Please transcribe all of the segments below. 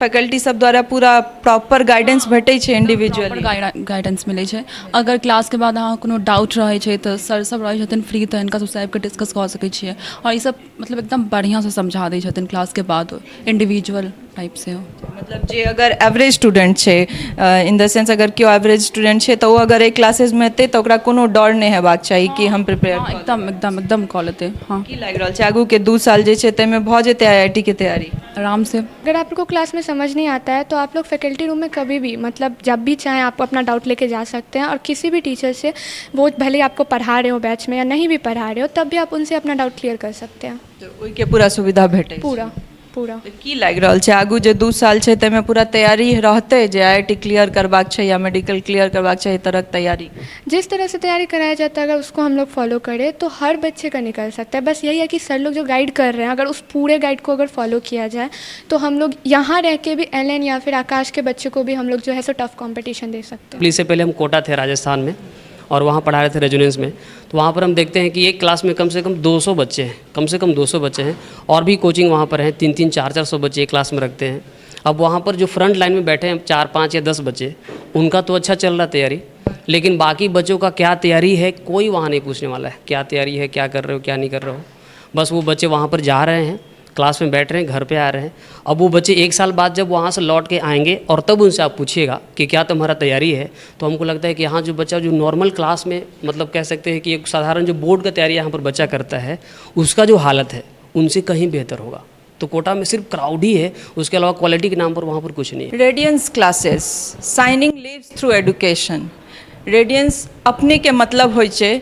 Faculty सब द्वारा पूरा प्रॉपर गाइडेंस भेटै छै इंडिविजुअली? गाइडेंस मिलै छै। अगर क्लासके बाद अहाँ कोनो डाउट रहै छै तऽ सर सब रहै छथिन फ्री, तऽ हिनका सबसँ आबिकऽ डिस्कस कऽ सकै छियै आओर ई सब मतलब एकदम बढ़िआँसँ समझा दै छथिन क्लासके बाद इंडिविजुअल टाइप सेहो। मतलब जे अगर एवरेज स्टूडेंट छै, इन the sense अगर केओ एवरेज स्टूडेंट छै, तऽ ओ अगर एहि क्लासेसमे एतै तऽ ओकरा कोनो डर नहि हेबाक चाही कि हम प्रिपेयर एकदम एकदम एकदम कऽ लेतै, हँ। की लागि रहल छै, आगूके 2 साल जे छै ताहिमे भऽ जेतै आईआईटी के तैयारी? आरामसँ। अगर आप लोग को क्लास में समझ नहीं आता है तो आप लोग फैकल्टी रूम में कभी भी, मतलब जब भी चाहें, आप अपना डाउट लेके जा सकते हैं और किसी भी टीचर से, वो भले ही आपको पढ़ा रहे हो बैच में या नहीं भी पढ़ा रहे हो, तब भी आप उनसे अपना डाउट क्लियर कर सकते हैं। तऽ ओहिके पूरा सुविधा भेटै छै? पूरा पूरा। तऽ की लागि रहल छै, आगू जे 2 साल छै ताहिमे पूरा तैयारी रहतै, जे आईआईटी क्लियर करबाक छै या मेडिकल क्लियर करबाक छै, एहि तरहक तैयारी? जिस तरह से तैयारी कराया जाता है, अगर उसको हम लोग फॉलो करें तो हर बच्चे का निकल सकता है। बस यही है कि सर लोग जो गाइड कर रहे हैं, अगर उस पूरे गाइड को अगर फॉलो किया जाए तो हम लोग यहाँ रह के भी एल या फिर आकाश के बच्चे को भी हम लोग जो है सो टफ कॉम्पिटिशन दे सकते हैं। इससे पहले हम कोटा थे राजस्थान में और वहाँ पढ़ा रहे थे रेजोनेंस में, तो वहाँ पर हम देखते हैं कि एक क्लास में कम से कम 200 बच्चे हैं, कम से कम 200 बच्चे हैं और भी कोचिंग वहाँ पर हैं, तीन तीन चार चार सौ बच्चे एक क्लास में रखते हैं। अब वहाँ पर जो फ्रंट लाइन में बैठे हैं चार पाँच या 10 बच्चे, उनका तो अच्छा चल रहा तैयारी, लेकिन बाकी बच्चों का क्या तैयारी है, कोई वहाँ नहीं पूछने वाला है। क्या तैयारी है, क्या कर रहे हो, क्या नहीं कर रहे हो। बस वो बच्चे वहाँ पर जा रहे हैं, क्लास में बैठ रहे हैं, घर पे आ रहे हैं। अब वो बच्चे एक साल बाद जब वहाँ से लौट के आएंगे और तब उनसे आप पूछिएगा कि क्या तुम्हारा तैयारी है, तो हमको लगता है कि यहाँ जो बच्चा जो नॉर्मल क्लास में, मतलब कह सकते हैं कि एक साधारण जो बोर्ड का तैयारी यहाँ पर बच्चा करता है, उसका जो हालत है, उनसे कहीं बेहतर होगा। तो कोटा में सिर्फ क्राउड ही है, उसके अलावा क्वालिटी के नाम पर वहाँ पर कुछ नहीं है। Radiance Classes, shining lives through education। Radiance अपनेके मतलब होइ छै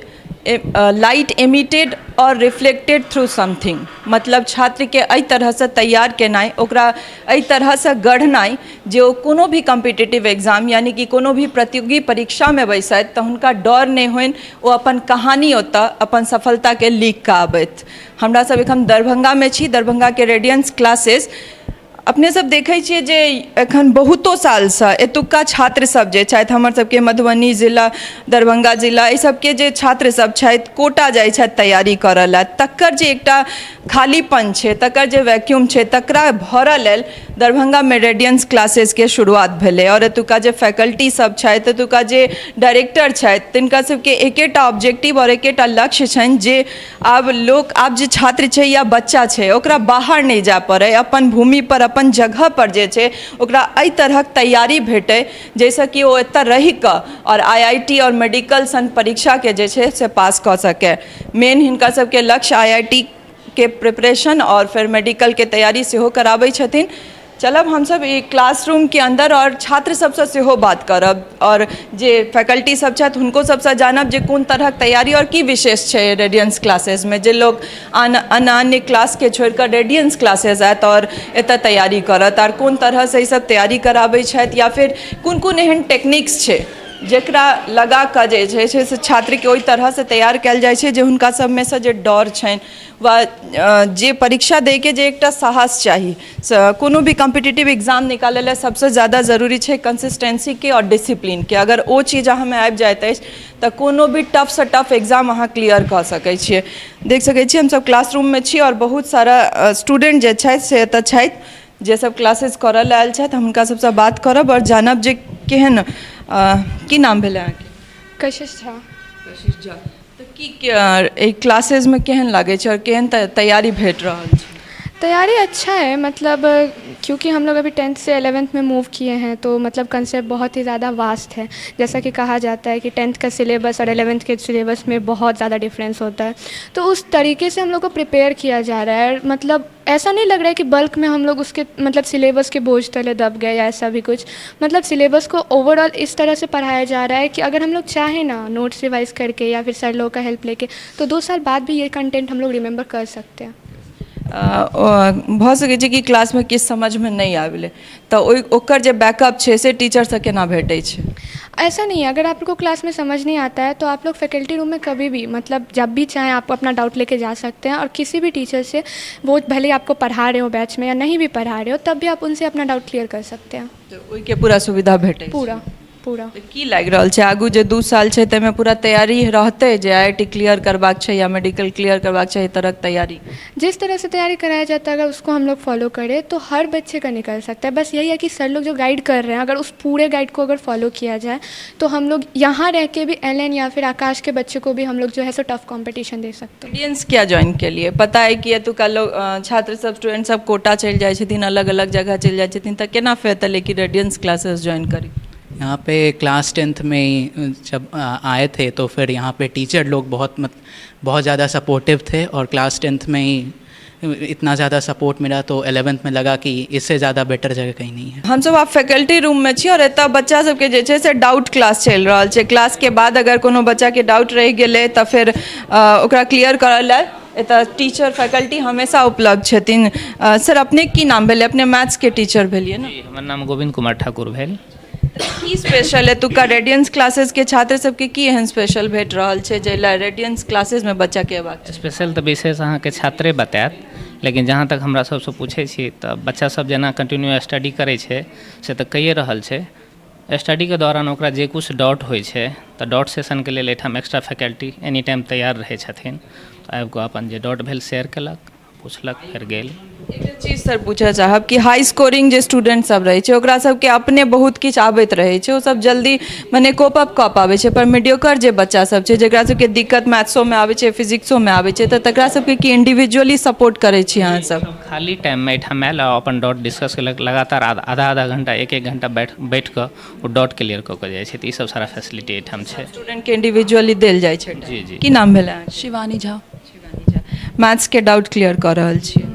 light emitted or reflected through something। मतलब छात्रके एहि तरहसँ तैयार केनाइ, ओकरा एहि तरहसँ गढ़नाइ जे ओ कोनो भी कम्पिटेटिव एग्जाम, यानी कि कोनो भी प्रतियोगी परीक्षामे बैसथि तऽ हुनका डर नहि होइन, ओ अपन कहानी ओतऽ अपन सफलताके लिख कऽ आबथि। हमरा सब एखन दरभंगामे छी। दरभंगाके रेडियंस क्लासेस, अपने सब देखै छियै जे एखन बहुतो सालसँ एतुक्का छात्र सब जे छथि, हमर सबके मधुबनी जिला, दरभंगा जिला, एहि सबके जे छात्र सब छथि, कोटा जाइ छथि तैयारी करऽ लए। तकर जे एकटा खालीपन छै, तकर जे वैक्यूम छै, तकरा भरऽ लेल दरभंगामे रेडियंस क्लासेसके शुरुआत भेलै। आओर एतुक्का जे फैकल्टी सब छथि, एतुक्का जे डायरेक्टर छथि, तिनका सबके एकेटा ऑब्जेक्टिव आओर एकेटा लक्ष्य छनि जे आब लोक, आब जे छात्र छै या बच्चा छै, ओकरा बाहर नहि जाय पड़ै, अपन भूमि पर, अपन जगह पर जे छै ओकरा एहि तरहक तैयारी भेटै जाहिसँ कि ओ एतऽ रहि कऽ आओर आईआईटी आओर मेडिकल सन परीक्षाके जे छै से पास कऽ सकै। मेन हिनका सबके लक्ष्य आईआईटी के प्रिपरेशन आओर फेर मेडिकलके तैयारी सेहो कराबै छथिन। चलब हमसब ई क्लासरूमके अन्दर आओर छात्र सबसँ सेहो बात करब आओर जे फैकल्टी सब छथि, हुनको सबसँ जानब जे कोन तरहक तैयारी आओर की विशेष छै रेडियंस क्लासेसमे, जे लोक आन अन्य अन्य क्लासके छोड़िकऽ रेडियंस क्लासेस आयत आओर एतऽ तैयारी करत, आओर कोन तरहसँ ई सब तैयारी कराबै छथि या फिर कोन कोन एहन टेक्निक्स छै जकरा लगा कऽ जे छै से छात्रके ओहि तरहसँ तैयार कयल जाइ छै जे हुनका सबमे सँ जे डर छनि वा जे परीक्षा दैके जे एकटा साहस चाही। कोनो भी कम्पिटेटिव एग्जाम निकालै लए सबसँ ज्यादा जरूरी छै कंसिस्टेंसीके आओर डिसिप्लिनके। अगर ओ चीज अहाँमे आबि जाइत अछि तऽ कोनो भी टफसँ टफ एग्जाम अहाँ क्लियर कऽ सकै छियै। देख सकै छियै, हमसब क्लासरूममे छी आओर बहुत सारा स्टूडेंट जे छथि से एतऽ छथि, जे सब क्लासेस करऽ लए आयल छथि। हम हुनका सबसँ बात करब आओर जानब जे केहन की नाम भेलै अहाँके? कशिश झा। कशिश झा। तऽ की एहि क्लासेसमे केहन लागै छै आओर केहन तैयारी भेट रहल छै? तैयारी अच्छा है। मतलब क्योंकि हम लोग अभी 10th से 11th में मूव किए हैं तो मतलब कंसेप्ट बहुत ही ज़्यादा वास्ट है। जैसा कि कहा जाता है कि 10th का सिलेबस और 11th के सिलेबस में बहुत ज़्यादा डिफरेंस होता है, तो उस तरीके से हम लोग को प्रिपेयर किया जा रहा है। मतलब ऐसा नहीं लग रहा है कि बल्क में हम लोग उसके मतलब सिलेबस के बोझ तले दब गए या ऐसा भी कुछ। मतलब सिलेबस को ओवरऑल इस तरह से पढ़ाया जा रहा है कि अगर हम लोग चाहें ना, नोट्स रिवाइज करके या फिर सर लोगों का हेल्प लेके, तो 2 साल बाद भी ये कंटेंट हम लोग रिमेंबर कर सकते हैं। भऽ सकै छै कि क्लासमे किछु समझमे नहि आबलै, तऽ ओहि ओकर जे बैकअप छै से टीचरसँ केना भेटै छै? ऐसा नहीं है। अगर आप लोग को क्लास में समझ नहीं आता है तो आप लोग फैकल्टी रूम में कभी भी, मतलब जब भी चाहें, आप अपना डाउट लेके जा सकते हैं और किसी भी टीचर से, वो भले ही आपको पढ़ा रहे हो बैच में या नहीं भी पढ़ा रहे हो, तब भी आप उनसे अपना डाउट क्लियर कर सकते हैं। तऽ ओहिके पूरा सुविधा भेटै छै? पूरा। पूरा। तऽ की लागि रहल छै, आगू जे 2 साल छै, ताहिमे पूरा तैयारी रहतै जे आईआईटी क्लियर करबाक छै या मेडिकल क्लियर करबाक छै, एहि तरहक तैयारी? जिस तरह से तैयारी कराया जाता है, अगर उसको हम लोग फॉलो करें तो हर बच्चे का निकल सकता है। बस यही है कि सर लोग जो गाइड कर रहे हैं, अगर उस पूरे गाइड को अगर फॉलो किया जाए तो हम लोग यहाँ रह के भी एल या फिर आकाश के बच्चे को भी हम लोग जो है सो टफ कॉम्पिटिशन दे सकते हैं। रेडियंस किया ज्वाइन केलिए? पता है कि एतुका लोग, छात्र सब, स्टूडेंट सब कोटा चलि जाइ छथिन, अलग अलग जगह चलि जाइ छथिन, तऽ केना फेर कि रेडियंस क्लासेस ज्वाइन करी? यहाँ पे क्लास 10th में ही जब आए थे तो फिर यहाँ पे टीचर लोग बहुत ज़्यादा सपोर्टिव थे और क्लास 10th में ही इतना ज़्यादा सपोर्ट मिला तो 11th में लगा कि इससे ज़्यादा बेटर जगह कहीं नहीं है। हमसब आब फैकल्टी रूममे छी आओर एतऽ बच्चा सबके जे छै से डाउट क्लास चलि रहल छै। क्लासके बाद अगर कोनो बच्चाके डाउट रहि गेलै तऽ फेर ओकरा क्लियर करऽ लेल एतऽ टीचर, फैकल्टी हमेशा उपलब्ध छथिन। सर, अपने की नाम भेलै? अपने मैथ्सके टीचर भेलियै ने? जी, हमर नाम गोविन्द कुमार ठाकुर भेल। की स्पेशल एतुका रेडियंस क्लासेसके छात्र सबके की एहन स्पेशल भेट रहल छै, जाहि लए रेडियंस क्लासेसमे बच्चाके अयबाक चाही? स्पेशल तऽ विशेष अहाँके छात्रे बतायत, लेकिन जहाँ तक हमरा सभसँ पूछै छी तऽ बच्चासभ जेना कंटिन्यू स्टडी करै छै से तऽ कैए रहल छै। स्टडीके दौरान ओकरा जे किछु डाउट होइ छै तऽ डाउट सेशनके लेल एहिठाम एक्स्ट्रा फैकल्टी एनी टाइम तैयार रहै छथिन। तऽ आबि कऽ अपन जे डाउट भेल शेयर केलक, पुछलक, फेर गेल। एकटा चीज सर पूछऽ चाहब कि हाई स्कोरिंग जे स्टूडेंट सब रहै छै, ओकरा सबके अपने बहुत किछु आबैत रहै छै, ओ सब जल्दी मने कोप अप कऽ पाबै छै, पर मीडियोकर जे बच्चा सब छै, जेकरा सबके दिक्कत मैथ्सोमे आबै छै, फिजिक्सोमे आबै छै, तऽ तकरा सबके की इंडिविजुअली सपोर्ट करै छी अहाँ सब? खाली टाइममे एहिठाम आयल आ अपन डाउट डिस्कस केलक। लगातार आधा आधा घंटा, एक एक घंटा बैठ बैठ कऽ ओ डाउट क्लियर कऽ कऽ जाइ छै। तऽ ई सब सारा फैसिलिटी एहिठाम छै। स्टूडेंट के इंडिविजुअली देल जाइ छै? जी। की नाम भेलै अहाँके? शिवानी झा। मैथ्स के डाउट क्लियर कऽ रहल छियै,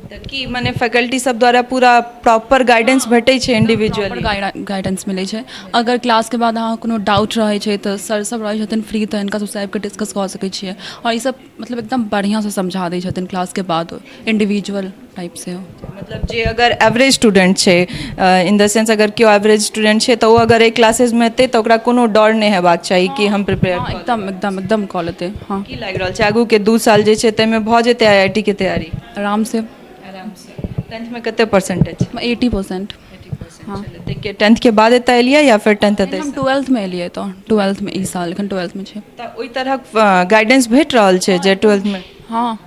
तऽ की मने फैकल्टी सब द्वारा पूरा प्रॉपर गाइडेंस भेटै छै इंडिविजुअली? प्रॉपर गाइडेंस मिलै छै। अगर क्लासके बाद अहाँ कोनो डाउट रहै छै तऽ सर सब रहै छथिन फ्री, तऽ हिनका सबसँ आबि कऽ डिस्कस कऽ सकै छियै आओर ई सब मतलब एकदम बढ़िआँसँ समझा दै छथिन क्लासके बाद, इंडिविजुअल टाइप से। मतलब जे अगर एवरेज स्टूडेंट छै, इन the sense अगर केओ एवरेज स्टूडेंट छै तऽ ओ अगर एहि क्लासेसमे एतै तऽ ओकरा कोनो डर नहि हेबाक चाही कि हम प्रिपेयर हँ, एकदम एकदम एकदम कऽ लेतै, हँ। की लागि रहल छै, आगूके 2 साल जे छै ताहिमे भऽ जेतै आईआईटी के तैयारी? आरामसँ। आरामसँ। 10thमे कते परसेंटेज? 80%, हँ। 10thके बाद एतऽ एलियै या फेर 10th एतै? हम 12thमे एलियै, तऽ 12thमे, ई साल एखन 12thमे छै। तऽ ओहि तरहक गाइडेंस भेट रहल छै जे 12thमे? हँ।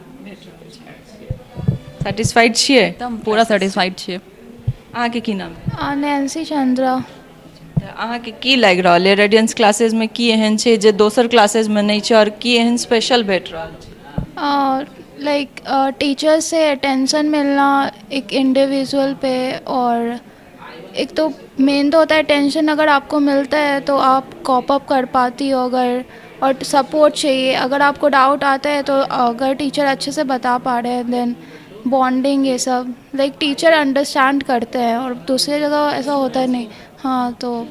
सेटिस्फाइड छियै? एकदम पूरा सेटिस्फाइड छियै। अहाँके की नाम? नैन्सी चंद्रा। तऽ अहाँके की लागि रहल अइ, रेडियंस क्लासेसमे की एहन छै जे दोसर क्लासेसमे नहि छै आओर की एहन स्पेशल भेट रहल छै? और लाइक टीचर से अटेंशन मिलना एक इंडिविजुअल पे और एक तो मेन तो होता है अटेंशन, अगर आपको मिलता है तो आप कॉप अप कर पाती हो। अगर और सपोर्ट चाहिए, अगर आपको डाउट आता है तो अगर टीचर अच्छे से बता पा रहे हैं, then bonding, ये सब, लाइक टीचर अंडरस्टैंड करते हैं और दूसरे जगह ऐसा होता नहीं। हाँ, तो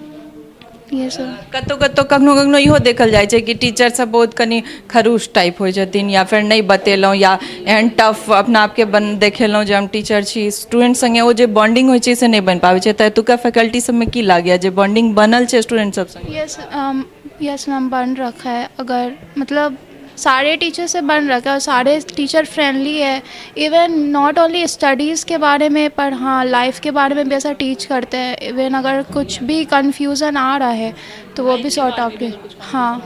ये सब। कतहु कतहु, कखनो कखनो इहो देखल जाइ छै कि टीचर सब बहुत कनि खड़ूस टाइप होइ छथिन या फेर नहि बतेलहुँ या एहन टफ अपना आपके बन देखेलहुँ जे हम टीचर छी, स्टूडेंट सङ्गे ओ जे बॉन्डिंग होइ छै से नहि बनि पाबै छै। तऽ एतुका फैकल्टी सबमे की लागैए जे बॉन्डिंग बनल छै स्टूडेंट सब सङ्गे? यस यस मैम, बन रखा है। अगर मतलब सारे टीचर से बन रखा है और सारे टीचर फ्रेंडली है। इवन not only studies के बारे में, पर हाँ, लाइफ के बारे में भी ऐसा टीच करते हैं। इवन अगर कुछ भी कंफ्यूजन आ रहा है तो वो भी सॉर्ट आउट। हाँ,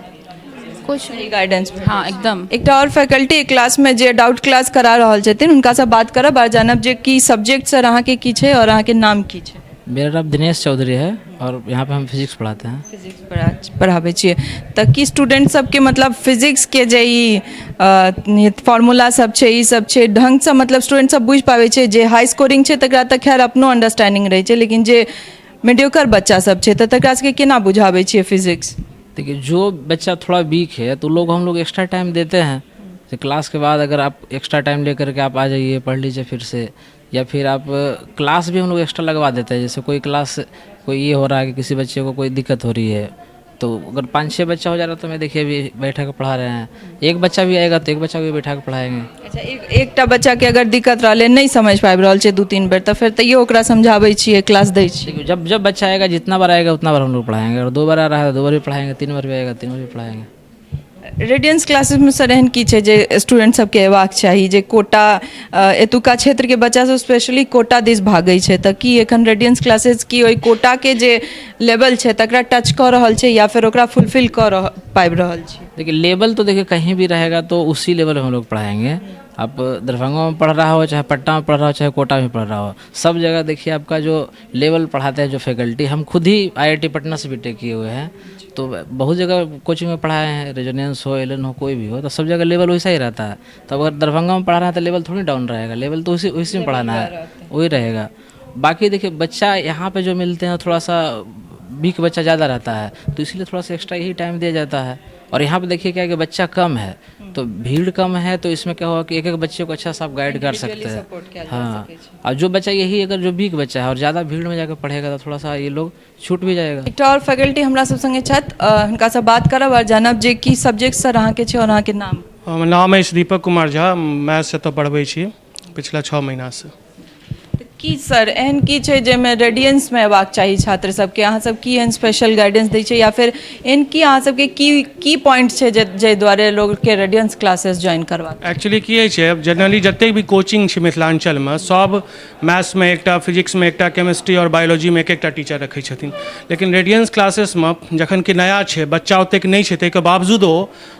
कुछ सही गाइडेंस? हँ, एकदम। एकटा आओर फैकल्टी क्लासमे जे डाउट क्लास करा रहल छथिन, हुनकासँ बात करब आओर जानब जे की सब्जेक्ट सर अहाँके की छै आओर अहाँके नाम की छै? मेरा नाम दिनेश चौधरी है और यहाँ पे हम फिजिक्स पढ़ाते हैं। फिजिक्स पढ़ाबै छियै, तऽ की स्टूडेंट सबके मतलब फिजिक्सके जे ई फॉर्मूला सब छै, ई सब छै, ढङ्गसँ मतलब स्टूडेंट सब बुझि पाबै छै? जे हाई स्कोरिंग छै तकरा तऽ खैर अपनो अंडरस्टैंडिंग रहै छै, लेकिन जे मीडियोकर बच्चा सब छै तऽ तकरा सबके केना बुझाबै छियै फिजिक्स? देखिए, जो बच्चा थोड़ा वीक है तो लोग हम लोग एक्स्ट्रा टाइम देते हैं। तो क्लास के बाद अगर आप एक्स्ट्रा टाइम लेकर के आप आ जाइए, पढ़ लीजिए फिर से, या फिर आप क्लास भी हम लोग एक्स्ट्रा लगवा देते हैं। जैसे कोई क्लास कोई ये हो रहा है कि किसी बच्चे को कोई दिक्कत हो रही है तो अगर पाँच छः बच्चा हो जा रहा है तो मैं देखिए अभी बैठा के पढ़ा रहे हैं, एक बच्चा भी आएगा तो एक बच्चा को भी बैठा के पढ़ाएंगे। अच्छा, एक एकटा बच्चाके अगर दिक्कत रहलै, नहि समझ पाबि रहल छै दू तीन बेर, तऽ फेर तैयो ओकरा समझाबै छियै, क्लास दै छियै? देखिए, जब जब बच्चा आएगा, जितना बार आएगा उतना बार हम लोग पढ़ाएंगे। अगर दो बार आ रहा है तो दो बार भी पढ़ाएंगे, तीन बार भी आएगा, तीन बार भी पढ़ाएंगे। रेडियंस क्लासेसमे सर एहन की छै जे स्टूडेंट सबके अयबाक चाही जे कोटा एतुका क्षेत्रके बच्चा सब स्पेशली कोटा दिस भागै छै तऽ की एखन रेडियंस क्लासेस की ओहि कोटाके जे लेवल छै तकरा टच कऽ रहल छै या फेर ओकरा फुलफिल कऽ रहल पाबि रहल छै? देखिए, लेवल तो देखिए कहीं भी रहेगा तो उसी लेवल हम लोग पढ़ाएंगे। आप दरभंगा में पढ़ रहा हो, चाहे पटना में पढ़ रहा हो, चाहे कोटा में पढ़ रहा हो, सब जगह देखिए आपका जो लेवल पढ़ाते हैं जो फैकल्टी, हम खुद ही आईआईटी पटना से बीटेक किए हुए हैं, तो बहुत जगह कोचिंग में पढ़ाए हैं, रेजोनेंस हो, एलन हो, कोई भी हो, तो सब जगह लेवल वैसा ही रहता है। तो अगर दरभंगा में पढ़ा रहा है तो लेवल थोड़ी डाउन रहेगा, लेवल तो उसी उसी में पढ़ाना है, वही रहेगा। बाकी देखिए, बच्चा यहाँ पे जो मिलते हैं थोड़ा सा वीक बच्चा ज़्यादा रहता है, तो इसलिए थोड़ा सा एक्स्ट्रा यही टाइम दिया जाता है। और यहाँ पे देखिए क्या है कि बच्चा कम है तो भीड़ कम है, तो इसमें क्या हुआ कि एक एक बच्चे को अच्छा सा आप गाइड कर सकते हैं। हाँ, और जो बच्चा यही अगर जो वीक बच्चा है और ज़्यादा भीड़ में जाकर पढ़ेगा तो थोड़ा सा ये लोग छूट भी जाएगा। एकटा आओर फैकल्टी हमरा सब संगे छथि, हुनकासँ बात करब आओर जानब जे की सब्जेक्ट सर अहाँके छै आओर अहाँके नाम? हमर नाम अछि दीपक कुमार झा, मैथ्स एतय पढ़बै छी पिछला 6 महीनासँ। तऽ की सर एहन की छै जाहिमे रेडियंसमे अयबाक चाही छात्र सबके? अहाँ सब की एहन स्पेशल गाइडेंस दै छै या फेर एहन की अहाँ सबके की की पॉइंट छै जे जाहि दुआरे लोकके रेडियंस क्लासेस ज्वाइन करबाक? एक्चुअली की होइ छै, जनरली जतेक भी कोचिंग छै मिथिलाञ्चलमे, सभ मैथ्समे एकटा, फिजिक्समे एकटा, केमिस्ट्री आओर बायोलॉजीमे एक एकटा टीचर रखै छथिन। लेकिन रेडियंस क्लासेसमे जखन कि नया छै, बच्चा ओतेक नहि छै, ताहिके बावजूदो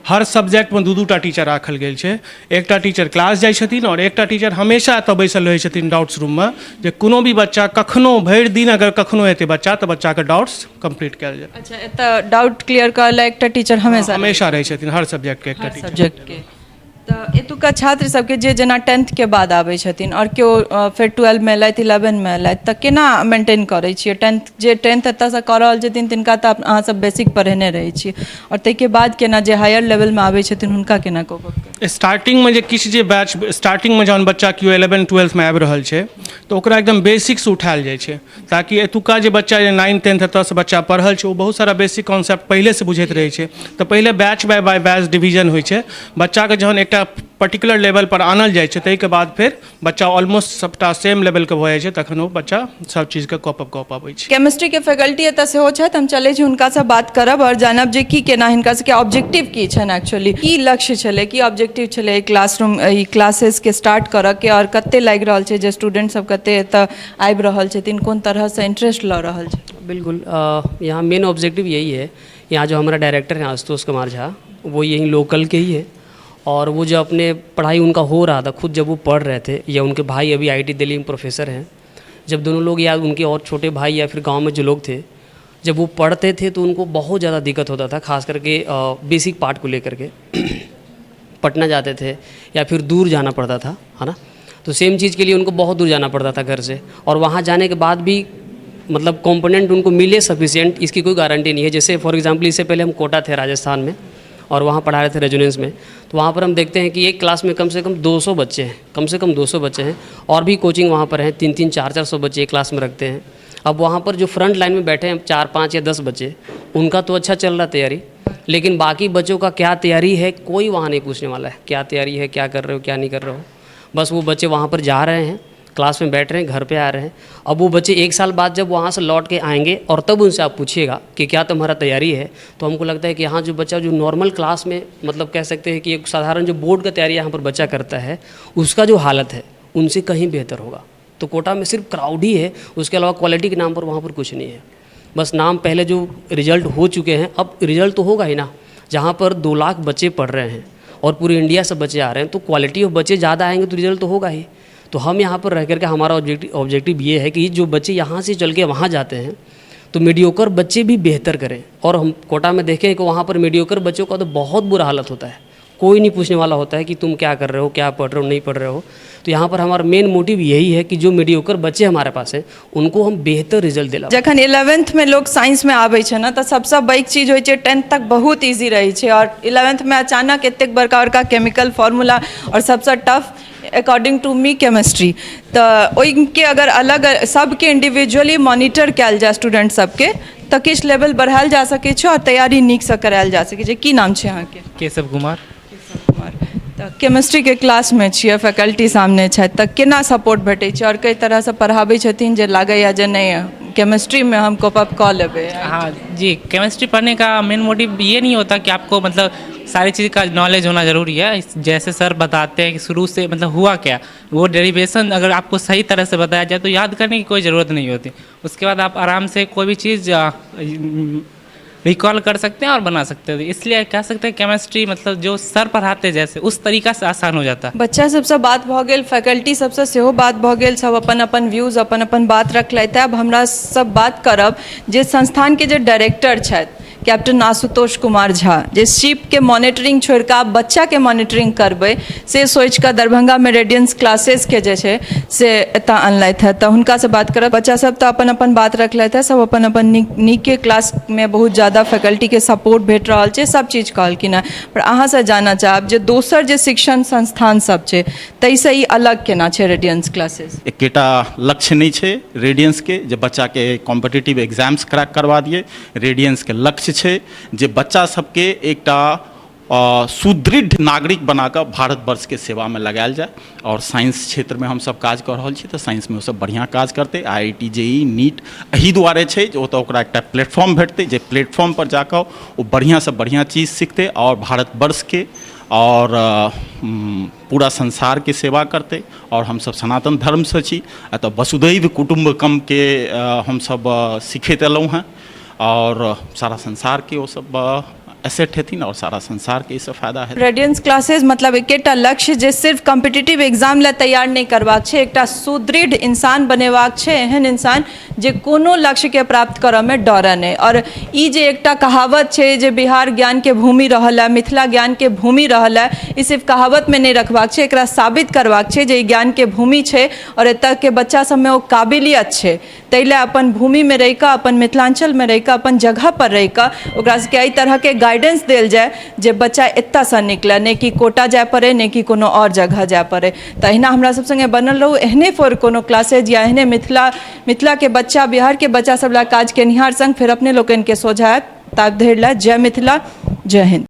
हर सब्जेक्टमे दू दू टा टीचर राखल गेल छै। एकटा टीचर क्लास जाइ छथिन आओर एकटा टीचर हमेशा एतऽ बैसल रहै छथिन डाउट्स रूममे, जे कोनो भी बच्चा कखनो भरि दिन अगर कखनो एतै बच्चा, तऽ बच्चाके डाउट्स कम्प्लीट कयल जाय। अच्छा, एतऽ डाउट क्लियर करऽ लए एकटा टीचर हमेशा? हमेशा रहै छथिन, हर सब्जेक्टके एकटा टीचर। सब्जेक्टके। तऽ एतुका छात्र सबके जे जेना टेंथके बाद आबै छथिन आओर केओ फेर ट्वेल्वमे एलथि, इलेवेनमे एलथि, तऽ केना मेंटेन करै छियै? टेंथ जे टेंथ एतऽसँ कऽ रहल छथिन तिनका तऽ अहाँ सब बेसिक पढ़ेने रहै छियै, आओर ताहिके बाद केना जे हायर लेवलमे आबै छथिन हुनका केना कोप अप? स्टार्टिंगमे जे किछु जे बैच स्टार्टिंगमे जहन बच्चा केओ इलेवन ट्वेल्थमे आबि रहल छै तऽ ओकरा एकदम बेसिक्स उठायल जाइ छै, ताकि एतुका जे बच्चा जे नाइन टेंथ एतऽसँ बच्चा पढ़ल छै, ओ बहुत सारा बेसिक कॉन्सेप्ट पहिलेसँ बुझैत रहै छै। तऽ पहिले batch by batch division होइ छै। बच्चाके जहन एकटा पर्टिकुलर लेवल पर आनल जाइ छै, ताहिके बाद फेर बच्चा ऑलमोस्ट सभटा सेम लेवलके भऽ जाइ छै, तखन ओ बच्चा सभ चीजके कॉप अप कऽ पाबै छै। केमिस्ट्रीके फैकल्टी एतऽ सेहो छथि। हम चलै छी, हुनकासँ बात करब आओर जानब जे की केना हिनका सबके ऑब्जेक्टिव की छनि, एक्चुअली की लक्ष्य छलै, की ऑब्जेक्टिव छलै एहि क्लासरूम ई क्लासेसके स्टार्ट करऽके, आओर कते लागि रहल छै जे स्टूडेंट सब कते एतऽ आबि रहल छथिन, कोन तरहसँ इंटरेस्ट लऽ रहल छै। बिल्कुल, यहाँ मेन ऑब्जेक्टिव यही है। यहाँ जो हमारा डायरेक्टर हैं आशुतोष कुमार झा, वो यहीं लोकल के ही है और वो जो अपने पढ़ाई उनका हो रहा था, खुद जब वो पढ़ रहे थे या उनके भाई अभी आईआईटी दिल्ली में प्रोफेसर हैं, जब दोनों लोग या उनके और छोटे भाई या फिर गांव में जो लोग थे, जब वो पढ़ते थे तो उनको बहुत ज़्यादा दिक्कत होता था, खास करके बेसिक पार्ट को लेकर के। पटना जाते थे या फिर दूर जाना पड़ता था, है ना? तो सेम चीज़ के लिए उनको बहुत दूर जाना पड़ता था घर से और वहाँ जाने के बाद भी मतलब कंपोनेंट उनको मिले सफिशिएंट, इसकी कोई गारंटी नहीं है। जैसे फॉर एग्जांपल, इससे पहले हम कोटा थे राजस्थान में और वहाँ पढ़ा रहे थे रेजोनेंस में, तो वहाँ पर हम देखते हैं कि एक क्लास में कम से कम 200 बच्चे हैं, कम से कम 200 बच्चे हैं। और भी कोचिंग वहाँ पर हैं, तीन तीन चार चार सौ बच्चे एक क्लास में रखते हैं। अब वहाँ पर जो फ्रंट लाइन में बैठे हैं चार पाँच या 10 बच्चे, उनका तो अच्छा चल रहा तैयारी, लेकिन बाकी बच्चों का क्या तैयारी है, कोई वहाँ नहीं पूछने वाला है। क्या तैयारी है, क्या कर रहे हो, क्या नहीं कर रहे हो, बस वो बच्चे वहाँ पर जा रहे हैं, क्लास में बैठ रहे हैं, घर पे आ रहे हैं। अब वो बच्चे एक साल बाद जब वहाँ से लौट के आएंगे और तब उनसे आप पूछिएगा कि क्या तुम्हारा तैयारी है, तो हमको लगता है कि यहाँ जो बच्चा जो नॉर्मल क्लास में, मतलब कह सकते हैं कि एक साधारण जो बोर्ड का तैयारी यहाँ पर बच्चा करता है, उसका जो हालत है उनसे कहीं बेहतर होगा। तो कोटा में सिर्फ क्राउड ही है, उसके अलावा क्वालिटी के नाम पर वहाँ पर कुछ नहीं है। बस नाम, पहले जो रिजल्ट हो चुके हैं, अब रिजल्ट तो होगा ही ना। जहाँ पर 2 लाख बच्चे पढ़ रहे हैं और पूरे इंडिया से बच्चे आ रहे हैं, तो क्वालिटी ऑफ बच्चे ज़्यादा आएंगे तो रिजल्ट तो होगा ही। तो हम यहाँ पर रह करके हमारा ऑब्जेक्टिव ऑब्जेक्टिव ये है कि जो बच्चे यहाँ से चल के वहाँ जाते हैं तो मीडियोकर बच्चे भी बेहतर करें। और हम कोटा में देखें कि वहाँ पर मीडियोकर बच्चों का तो बहुत बुरा हालत होता है। कोई नहीं पूछने वाला होता है कि तुम क्या कर रहे हो, क्या पढ़ रहे हो, नहीं पढ़ रहे हो। तो यहाँ पर हमारा मेन मोटिव यही है कि जो मीडियोकर बच्चे हमारे पास हैं, उनको हम बेहतर रिजल्ट दिला जखन इलेवेंथमे लोक साइंसमे आबै छै ने, तऽ सबसँ पैघ चीज होइ छै, टेंथ तक बहुत इजी रहै छै आओर इलेवेंथमे अचानक एतेक बड़का बड़का केमिकल फॉर्मूला आओर सबसँ tough according to me chemistry। तऽ ओहिके अगर अलग सबके इंडिविजुअली मॉनिटर कयल जाय स्टूडेंट सबके, तऽ किछु लेवल बढ़ायल जा सकै छै आओर तैयारी नीकसँ करायल जा सकै छै। की नाम छै अहाँके? केशव कुमार। कुमार। तऽ केमिस्ट्रीके क्लासमे छियै, फैकल्टी सामने छथि, तऽ केना सपोर्ट भेटै छै आओर कई तरहसँ पढ़ाबै छथिन जे लागैए जे नहि, केमिस्ट्रीमे हम कोप अप कऽ लेबै? हाँ जी, केमिस्ट्री पढ़ने का मेन मोटिव ये नहीं होता कि आपको मतलब सारी चीज़ का नॉलेज होना ज़रूरी है। जैसे सर बताते हैं कि शुरू से मतलब हुआ क्या, वो डेरिवेशन अगर आपको सही तरह से बताया जाए तो याद करने की कोई ज़रूरत नहीं होती। उसके बाद आप आराम से कोई भी चीज़ रिकॉल कर सकते हैं और बना सकते हैं। इसलिए कह सकते हैं केमिस्ट्री मतलब जो सर पढ़ाते जैसे उस तरीका से आसान हो जाता है। बच्चा सबसँ बात भऽ गेल, फैकल्टी सबसँ सेहो बात भऽ गेल, सब अपन अपन व्यूज, अपन अपन बात रखलथि। आब हमरा सब बात करब जे संस्थानके जे डायरेक्टर छथि, कैप्टन आशुतोष कुमार झा, जे शिपके मॉनिटरिंग छोड़ि कऽ आब बच्चाके मॉनिटरिंग करबै से सोचि कऽ दरभंगामे रेडियंस क्लासेसके जे छै से एतऽ अनलथि हँ, तऽ हुनकासँ बात करब। बच्चा सब तऽ अपन अपन बात रखलथि हँ, सब अपन अपन नीक नीके क्लासमे बहुत ज्यादा फैकल्टीके सपोर्ट भेट रहल छै, सब चीज कहलखिन हँ, पर अहाँसँ जानऽ चाहब जे दोसर जे शिक्षण संस्थान सब छै ताहिसँ ई अलग केना छै रेडियंस क्लासेस? एकेटा लक्ष्य नहि छै रेडियंसके जे बच्चाके कॉम्पिटिटिव एग्जाम्स क्रैक करवा दिए। रेडियंसके लक्ष्य छै जे बच्चा सबके एकटा सुदृढ़ नागरिक बनाकऽ भारतवर्षके सेवामे लगायल जाय। आओर साइंस क्षेत्रमे हमसब काज कऽ रहल छी, तऽ साइंसमे ओसब बढ़िआँ काज करतै। I I T, J E, NEET एहि दुआरे छै जे ओतऽ ओकरा एकटा प्लेटफॉर्म भेटतै, जे प्लेटफॉर्मपर जाकऽ ओ बढ़िआँसँ बढ़िआँ चीज सिखतै आओर भारतवर्षके आओर पूरा संसारके सेवा करतै। आओर हमसब सनातन धर्मसँ छी, एतऽ वसुधैव कुटुम्बकमके हमसब सिखैत एलहुँ हेँ आओर सारा संसारके ओसब एसेट हेथिन आओर सारा संसारके एहिसँ फायदा हेतै। रेडियंस क्लासेस मतलब एकेटा लक्ष्य जे सिर्फ कॉम्पिटिटिव एग्जाम लए तैयार नहि करबाक छै, एकटा सुदृढ़ इंसान बनेबाक छै, एहन इंसान जे कोनो लक्ष्यके प्राप्त करऽमे डरऽ नहि। आओर ई जे एकटा कहावत छै जे बिहार ज्ञानके भूमि रहल है, मिथिला ज्ञानके भूमि रहल है, ई सिर्फ कहावतमे नहि रखबाक छै, एकरा साबित करबाक छै जे ई ज्ञानके भूमि छै आओर एतऽके बच्चा सबमे ओ काबिलियत छै। ताहि लए अपन भूमिमे रहि कऽ, अपन मिथिलाञ्चलमे रहि कऽ, अपन जगहपर रहि कऽ ओकरा सबके एहि तरहके गाइडेंस देल जाय जे बच्चा एतऽसँ निकलै, नहि कि कोटा जाय पड़ै, नहि कि कोनो आओर जगह जाय पड़ै। तऽ अहिना हमरा सब सङ्गे बनल रहू। एहने फेर कोनो क्लासेज या एहने मिथिला मिथिलाके बच्चा, बिहारके बच्चा सब लए काज केनिहार सङ्ग फेर अपने लोकनिके सोझा आयब। ता धरि लए जय मिथिला, जय हिन्द।